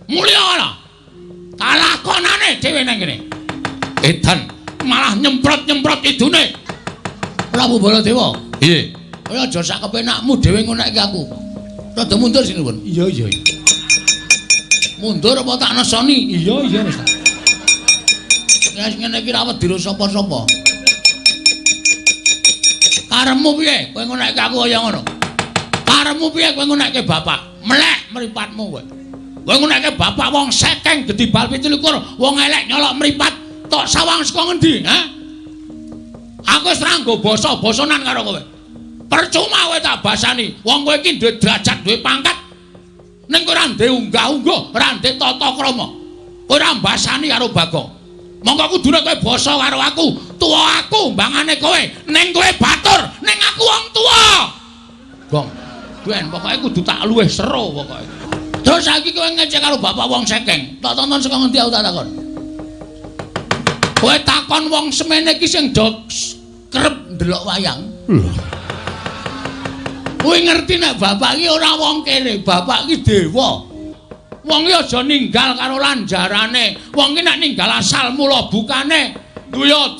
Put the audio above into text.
Mulya ana. Kalakonane dhewe nang kene. Edan malah nyemprot-nyemprot idune. Prabu Baladewa. Piye? Kowe aja sak kepenakmu dhewe ngonekke aku. Rada mundur sinuwun. Iya, iya. Mundur apa tak nesoni? Iya, iya wis. Wis ngene iki ra wedi sapa-sapa. Karepmu piye? Kowe ngonekke aku kaya ngono. Karepmu piye kowe ngonekke bapak? Melek mripatmu kowe. Kowe ngonekke bapak wong sekeng gedhi bal 27, wong elek nyolok mripat, tok sawang saka ngendi, ha? Aku wis ra nggo basa-basanan karo kowe. Percuma kowe tak basani. Wong kowe iki duwe derajat, duwe pangkat. Ning kowe ora ndek unggah-ungguh, ora ndek tata krama. Kowe ora mbasani karo Bagong. Monggo kudune kowe basa karo aku, tuwa aku mbangane kowe. Ning kowe batur, ning aku wong tuwa. Gong. Ben pokoke kudu tak luwih seru pokoke. Terus saiki kowe ngecek karo bapak wong sekeng. Tak tonton saka ngendi aku tak takon. Kowe takon wong semene iki sing do kerep ndelok wayang. Kowe ngerti nek bapak iki ora wong kere, bapak iki dewa. Wong iki aja ninggal karo lanjarane. Wong iki nek ninggal asal mula bukane duwe